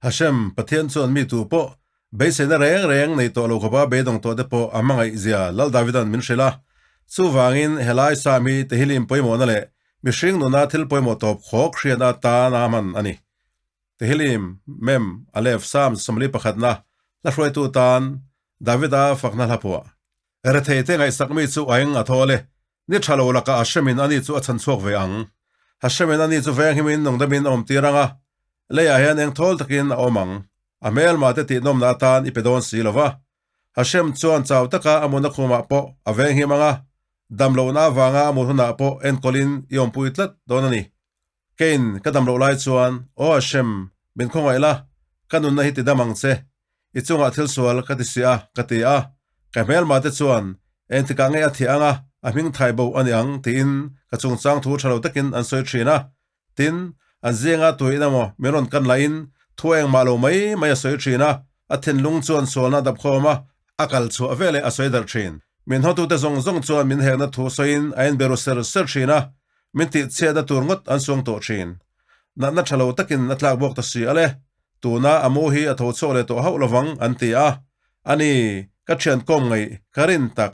Hashem, Pathian chuan mi tu pawh beiseina reng reng nei tawh lo khawpa beidawng tawh te pawh a hmangaih zia Lal Davidan min hrilh a. Chuvangin helai Psalm hi Tehillim pawimawhna leh mihring nuna thil pawimawh tawp khawk hriatna tana hman a ni. Tehillim, Mem, Aleph, Psalm 41na hla hruaitu tan Davida fakna hla phuah. Rethei te ngaihsak mi chu a eng a thawl e. Ni tha lo lakah Hashemin ani chu a chhan chhuak ve ang. Hashemin ani chu venghimin nungdamin a awm tir ang a, leiah hian eng thawl takin a awm ang. A hmelmah te tihnawmna atan i pe dawn si lo va. Hashem chuan chau taka a mutna khumah pawh a venghim ang a, dam lohna avanga a mut hunah pawh enkawlin i awmpui tlat dawn a ni. Keiin ka dam loh lai chuan, Aw Hashem, min khawngaih la, ka nunna hi ti dam ang che. I chungah thil sual ka ti si a, ka ti a. Ka hmelmah te chuan, Engtikah nge a thiah ang a, a hming thai bo a ni ang, tiin ka chungchang thu tha lo takin an sawi thin a. Tin, an zinga tuiin emaw min rawn kan lahin thu engmah lo mai mai a sawi thin a, a thinlung chuan sualna a dap khawm a, a kal chhuah veleh a sawi darh thin. Min hawtute zawng zawng chuan min hekna thu sawiin a inbe ru ser ser thin a, min tihchhiatna tur ngawt an suang tawh thin. Natna tha lo takin a tlak bawk ta si ale, tuna a mu hi a tho chhuak leh tawh hauh lovang an ti a. Ani, ka thian kawm ngaih, ka rin tak.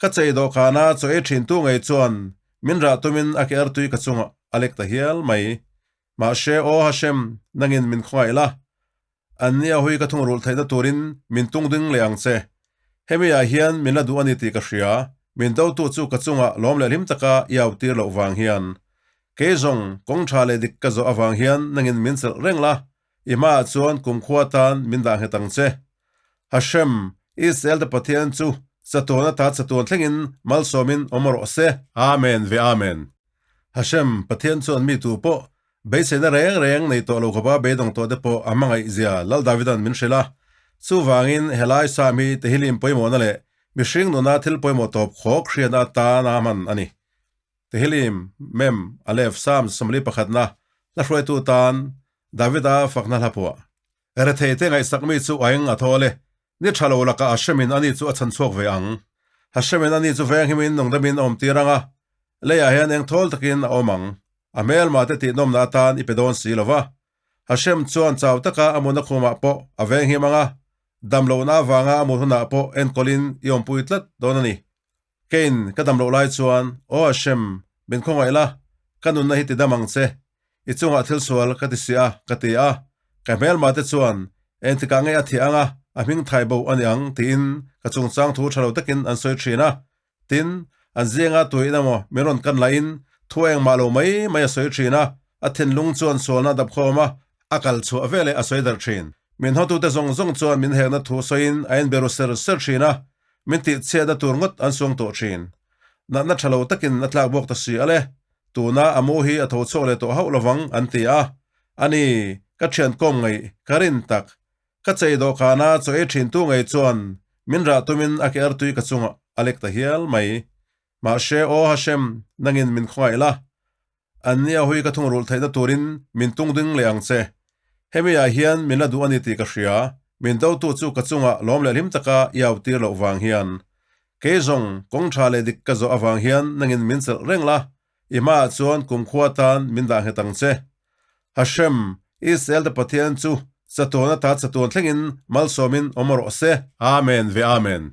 Ka chei dawhkana chaw ei thin tu ngei chuan min rah tumin a ke artui ka chungah a lek ta hial mai. Mahse aw Hashem, nangin min khawngaih la. Anni a hui ka thungrulh theihna turin min tung ding leh ang che. Hemi ah hian min la duh a ni tih ka hria, min dotu chu ka chungah lawm leh hlim taka i au tir loh vang hian. Kei zawng, kawng tha leh dik ka zawh avang hian nangin min chelh reng la, i hmaah chuan kumkhua tan min dah nghet ang che. Hashem, Israel te Pathian chu chatuan ata chatuan thlengin malsawmin awm rawh se. Amen ve Amen. Hashem, Pathian chuan mi tu pawh Beiseina reng reng nei tawh lo khawpa beidawng tawh te pawh a hmangaih zia Lal Davidan min hrilh a. Chuvangin helai Psalm hi Tehillim pawimawhna leh mihring nuna thil pawimawh tawp khawk hriatna atana hman a ni. Tehillim, Mem, Aleph, Psalm 41na hla hruaitu tan Davida fakna hla phuah. Rethei te ngaihsak mi chu a eng a thawl e. Ni tha lo lakah Hashemin ani chu a chhan chhuak ve ang. Hashemin ani chu venghimin nungdamin a awm tir ang a, leiah hian eng thawl takin a awm ang. A hmelmah te tihnawmna atan i pe dawn si lo va. Hashem chuan chau taka a mutna khumah pawh a venghim ang a, dam lohna avanga a mut hunah pawh enkawlin i awmpui tlat dawn a ni. Keiin ka dam loh lai chuan, Aw Hashem, min khawngaih la, ka nunna hi ti dam ang che. I chungah thil sual ka ti si a, ka ti a. Ka hmelmah te chuan, Engtikah nge a thiah ang a, a hming thai bo a ni ang, tiin ka chungchang thu tha lo takin an sawi thin a. Tin, an zinga tuiin emaw min rawn kan lahin thu engmah lo mai mai a sawi thin a, a thinlung chuan sualna a dap khawm a, a kal chhuah veleh a sawi darh thin. Min hawtute zawng zawng chuan min hekna thu sawiin a inbe ru ser ser thin a, min tihchhiatna tur ngawt an suang tawh thin. Natna tha lo takin a tlak bawk ta si ale, tuna a mu hi a tho chhuak leh tawh hauh lovang an ti a. Ani, ka thian kawm ngaih, ka rin tak. Ka chei dawhkana chaw ei thin tu ngei chuan min rah tumin a ke artui ka chungah a lek ta hial mai. Mahse aw Hashem, nangin min khawngaih la. Anni a hui ka thungrulh theihna turin min tung ding leh ang che. Hemi ah hian min la duh a ni tih ka hria, min dotu chu ka chungah lawm leh hlim taka i au tir loh vang hian. Kei zawng, kawng tha leh dik ka zawh avang hian nangin min chelh reng la, i hmaah chuan kumkhua tan min dah nghet ang che. Hashem, Israel te Pathian chu chatuan ata chatuan thlengin malsawmin awm rawh se. Amen ve Amen.